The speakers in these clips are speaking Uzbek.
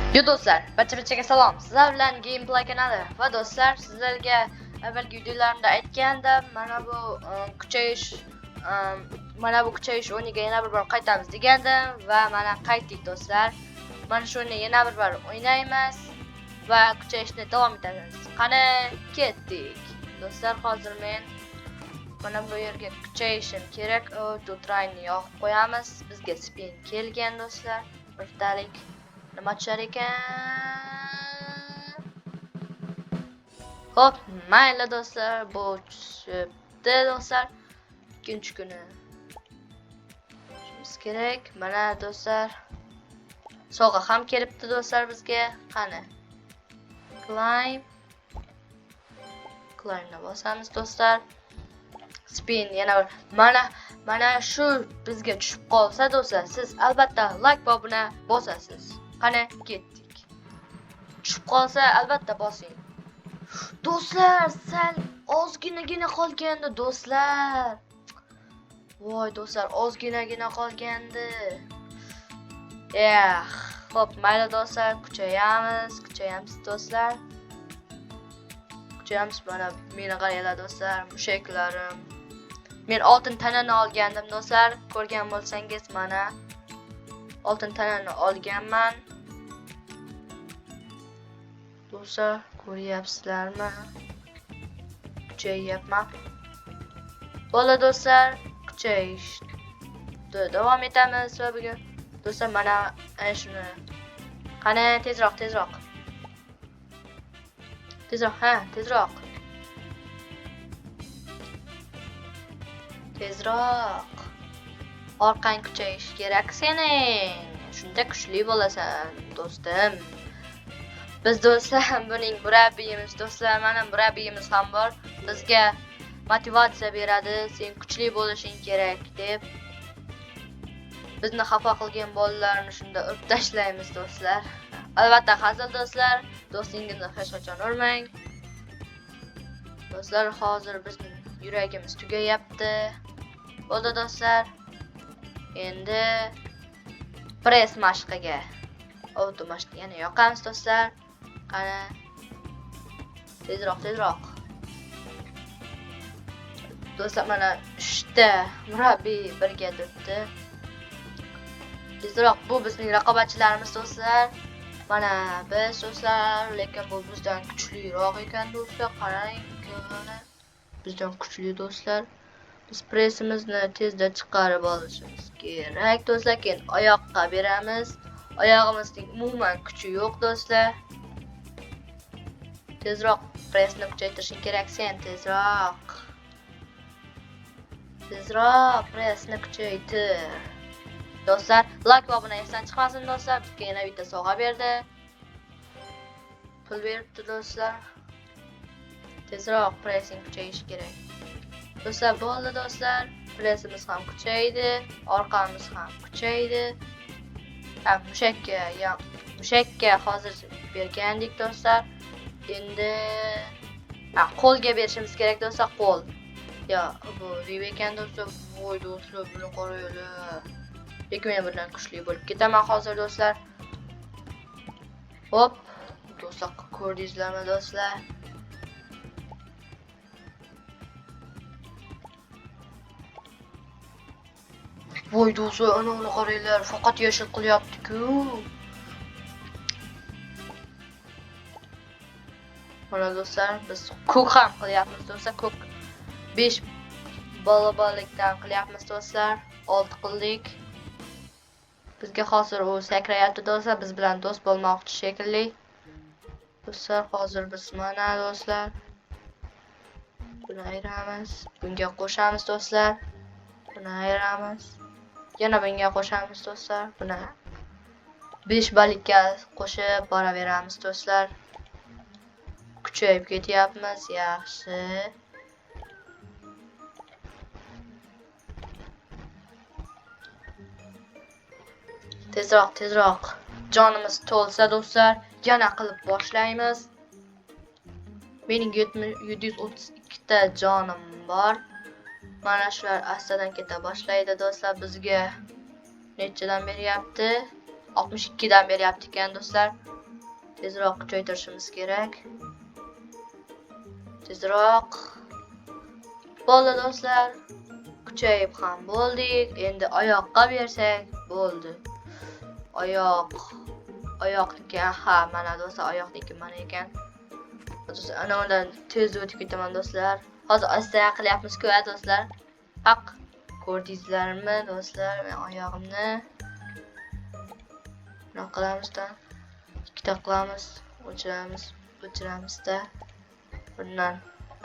Yo do'stlar, barcha-barchaga salom. Sizlar bilan Gameplay kanali va do'stlar, sizlarga avvalgi videolarimda aytgandim, mana bu kuchayish, mana bu kuchayish o'yiniga yana bir bor qaytamiz degandim va mana qaytdik do'stlar. Mana shu o'yinni yana bir bor o'ynaymiz va kuchayishni davom etamiz. Qani ketdik. Do'stlar, hozir men mana bu yerga kuchayishim kerak. Auto-trainni yoqib qo'yamiz. Bizga spin kelgan do'stlar. Birdalik nima tushar ekan? Xo'p, mayli do'stlar, bu tushibdi do'stlar. Ikkinchi kuni tushimiz kerak. Mana do'stlar, sovg'a ham kelibdi do'stlar bizga. Qani? Climb. Climbni bosamiz do'stlar. Spin yana bir. Mana shu bizga tushib qolsa do'stlar, siz albatta like bobini bosasiz. Qani ketdik. Tushib qolsa albatta bosing. Do'stlar, sal ozginagina qolgandi do'stlar. Voy do'stlar, ozginagina qolgandi. Eh, xo'p, mayli do'stlar, kuchayamiz, kuchayamiz do'stlar. Kuchayamiz, mana meni qaranglar do'stlar, mushaklarim. Men oltin tanani olgandim do'stlar, ko'rgan bo'lsangiz mana oltin tanani olganman. Do'stlar, ko'ryapsizlarmi? Kuchayyapman. Bo'ldi do'stlar, kuchayishni davom etamiz va bugun do'stlar mana shuni. Qani tezroq, tezroq. Tezroq, ha, tezroq. Tezroq. Orqang kuchayish kerak sening. Shunda kuchli bo'lasan, do'stim. Biz do'stlar, buning murabbiyimiz do'stlar, mana murabbiyimiz ham bor. Bizga motivatsiya beradi, sen kuchli bo'lishing kerak deb. Bizni xafa qilgan bolalarni shunda urib tashlaymiz do'stlar. Albatta hazil do'stlar, do'stingizni hech qachon urmang. Do'stlar, hozir bizning yuragimiz tugayapti. Bo'ldi do'stlar. Endi press mashqiga. Auto mashqni yana yoqamiz do'stlar. Qani. Tezroq, tezroq. Do'stlar, mana 3 ta murabbiy birga turibdi. Tezroq, bu bizning raqobatchilarimiz do'stlar. Mana biz do'stlar, lekin bu bizdan kuchliroq ekan do'stlar. Qarang, bizdan kuchli do'stlar. Biz pressimizni tezda chiqarib olishimiz kerak do'stlar. Keyin oyoqqa beramiz. Oyog'imizning umuman kuchi yo'q do'stlar. Tezroq pressni kuchaytirishing kerak sen, tezroq. Tezroq pressni kuchaytir. Do'stlar, like va obuna esdan chiqmasin do'stlar. Bizga yana bitta sovg'a berdi. Pul beribdi do'stlar. Tezroq pressing kuchayishi kerak. Do'stlar, bo'ldi do'stlar. Pressimiz ham kuchaydi, orqamiz ham kuchaydi. Ha, mushakka, ya, mushakka hozir bergandik do'stlar. Endi ha, qo'lga berishimiz kerak do'stlar, qo'l. Ya, bu rib ekan do'stlar. Voy do'stlar, buni qaranglar. Lekin men bundan kuchli bo'lib ketaman hozir do'stlar. Hop, do'stlar, ko'rdingizlarmi do'stlar? Voy do'stlar, ana uni qaranglar, faqat yashil qilyapti-ku. Mana do'stlar, biz ko'k ham qilyapmiz do'stlar, ko'k 5 bolabalikdan qilyapmiz do'stlar, 6 qildik. Bizga hozir u sakrayapti do'stlar, biz bilan do'st bo'lmoqchi shekilli. Do'stlar, hozir biz mana do'stlar buni ayiramiz, bunga qo'shamiz do'stlar. Buni ayiramiz. Yana bunga qo'shamiz do'stlar. Buni 5 balikka qo'shib boraveramiz do'stlar. Kuchayib ketyapmiz, yaxshi. Tezroq, tezroq. Jonimiz to'lsa do'stlar, yana qilib boshlaymiz. Mening 732 ta jonim bor. Mana shular astadan keta boshlaydi do'stlar. Bizga nechadan beryapti? 62 dan beryapti ekan do'stlar. Tezroq kuchaytirishimiz kerak. Tezroq. Bo'ldi do'stlar. Kuchayib ham bo'ldik. Endi oyoqqa bersak bo'ldi. Oyoq. Oyoqniki, ha, mana do'stlar, oyoqniki mana ekan. Do'stlar, ana undan tez o'tib ketaman do'stlar. Hozir asta qilyapmiz-ku, do'stlar. Haq, ko'rdingizlarmi do'stlar, men oyog'imni nima qilamiz-da? Ikkita qilamiz, o'chiramiz, o'chiramizda. Bundan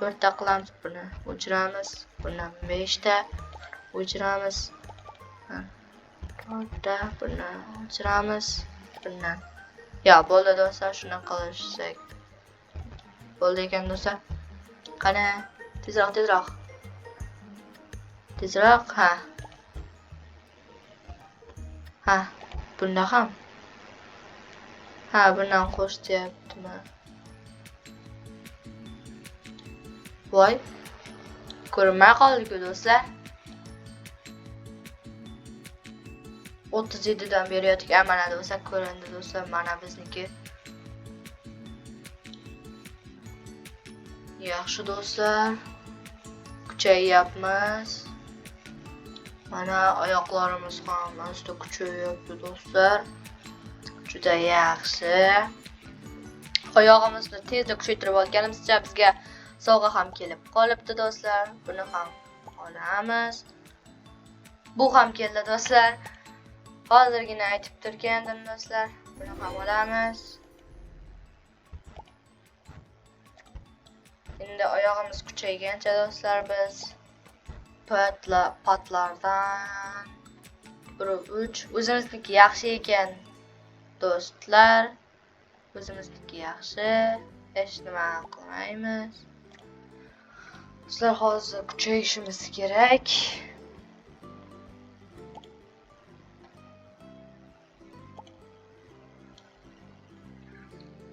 4 ta qilamiz, buni o'chiramiz, bundan 5 ta o'chiramiz. 4 ta buni o'chiramiz, bundan. Ya, bo'ldi do'stlar, shuni qilishsak. Bo'ldi ekan do'stlar. Qani, tezroq, tezroq. Tezroq, ha. Ha, bunda ham. Ha, bundan qo'sh deyaptimi? Voy. Ko'rinmay qoldi-ku do'stlar. 37 dan berayotgan mana do'stlar ko'rindi do'stlar, mana bizniki. Yaxshi do'stlar. Kuchayyapmiz. Mana oyoqlarimiz ham asta kuchayyapti do'stlar. Juda yaxshi. Oyog'imizni tezda kuchaytirib olganimizcha bizga sovg'a ham kelib qolibdi do'stlar. Buni ham olamiz. Bu ham keldi do'stlar. Hozirgina aytib turgandim do'stlar. Buni ham olamiz. Endi oyog'imiz kuchaygancha do'stlar biz patlardan 1-3 o'zimizniki yaxshi ekan do'stlar. O'zimizniki yaxshi. Hech nima qilmaymiz. Do'stlar, hozir kuchayishimiz kerak.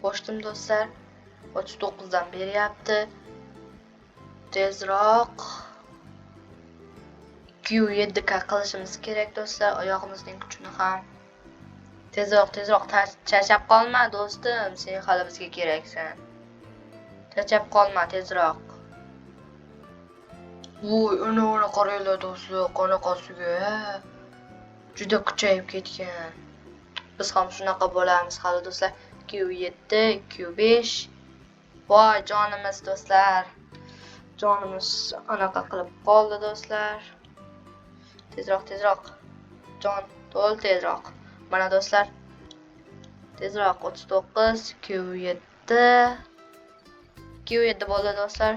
Qo'shdim do'stlar. 39 dan beryapti. Tezroq Q7 K qilishimiz kerak do'stlar. Oyog'imizning kuchini ham. Tezroq, tezroq charchab qolma do'stim, sen hali bizga keraksan. Charchab qolma tezroq. Voy, uni qaranglar do'stlar, qanaqasiga. Juda kuchayib ketgan. Biz ham shunaqa bo'lamiz hali do'stlar. Q7, Q5. Voy, jonimiz do'stlar. Jonimiz anaqa qilib qoldi do'stlar. Tezroq, tezroq. Jon to'l tezroq. Mana do'stlar. Tezroq 39, Q7. Q7 bo'ldi do'stlar.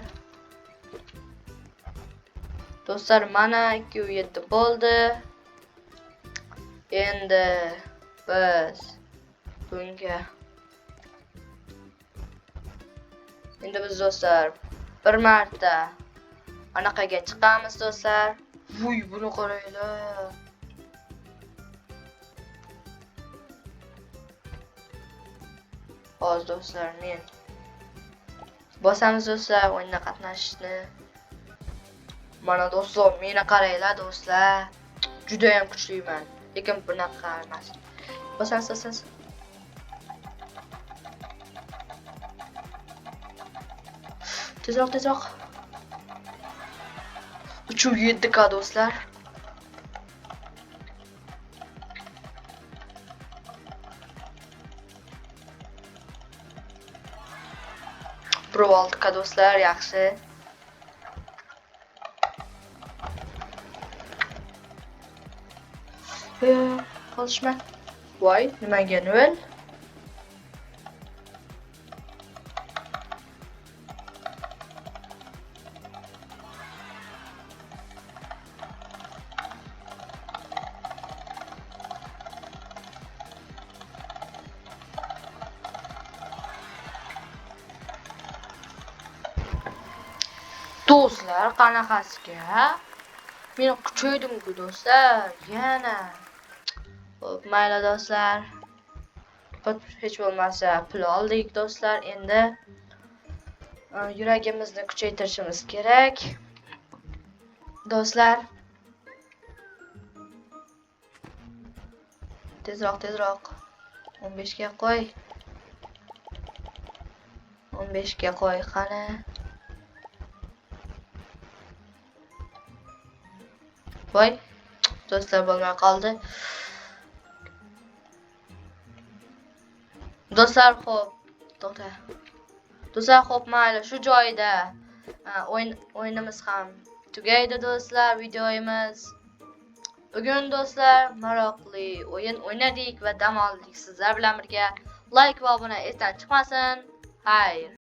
Do'stlar, mana Q7 bo'ldi. Endi biz bunga endi biz do'stlar bir marta anaqaga chiqamiz do'stlar. Vuy, buni qaranglar. Hozir do'stlar men bosamiz do'stlar o'yinda qatnashishni. Mana do'stlar, meni qaranglar do'stlar. Juda ham kuchliman, lekin bunaqa emas. Bosamiz, bosamiz. Tezroq, tezroq. 307 K do'stlar. Pro 6 K do'stlar, yaxshi. Qolishma. Voy, nimaga 0? Do'stlar, qanaqasiga? Men kuchaydim-ku do'stlar, yana. Xo'p, mayli do'stlar. Hech bo'lmasa pul oldik do'stlar. Endi yuragimizni kuchaytirishimiz kerak. Do'stlar. Tezroq, tezroq. 15 ga qo'y. 15 ga qo'y, qani. Voy, do'stlar, bo'lmay qoldi. Do'stlar, xo'p, to'xta. Do'stlar, xo'p, mayli, shu joyda o'yinimiz ham tugaydi do'stlar, videomiz. Bugun do'stlar maroqli o'yin o'ynadik va dam oldik sizlar bilan birga. Like va obuna esdan chiqmasin. Xayr.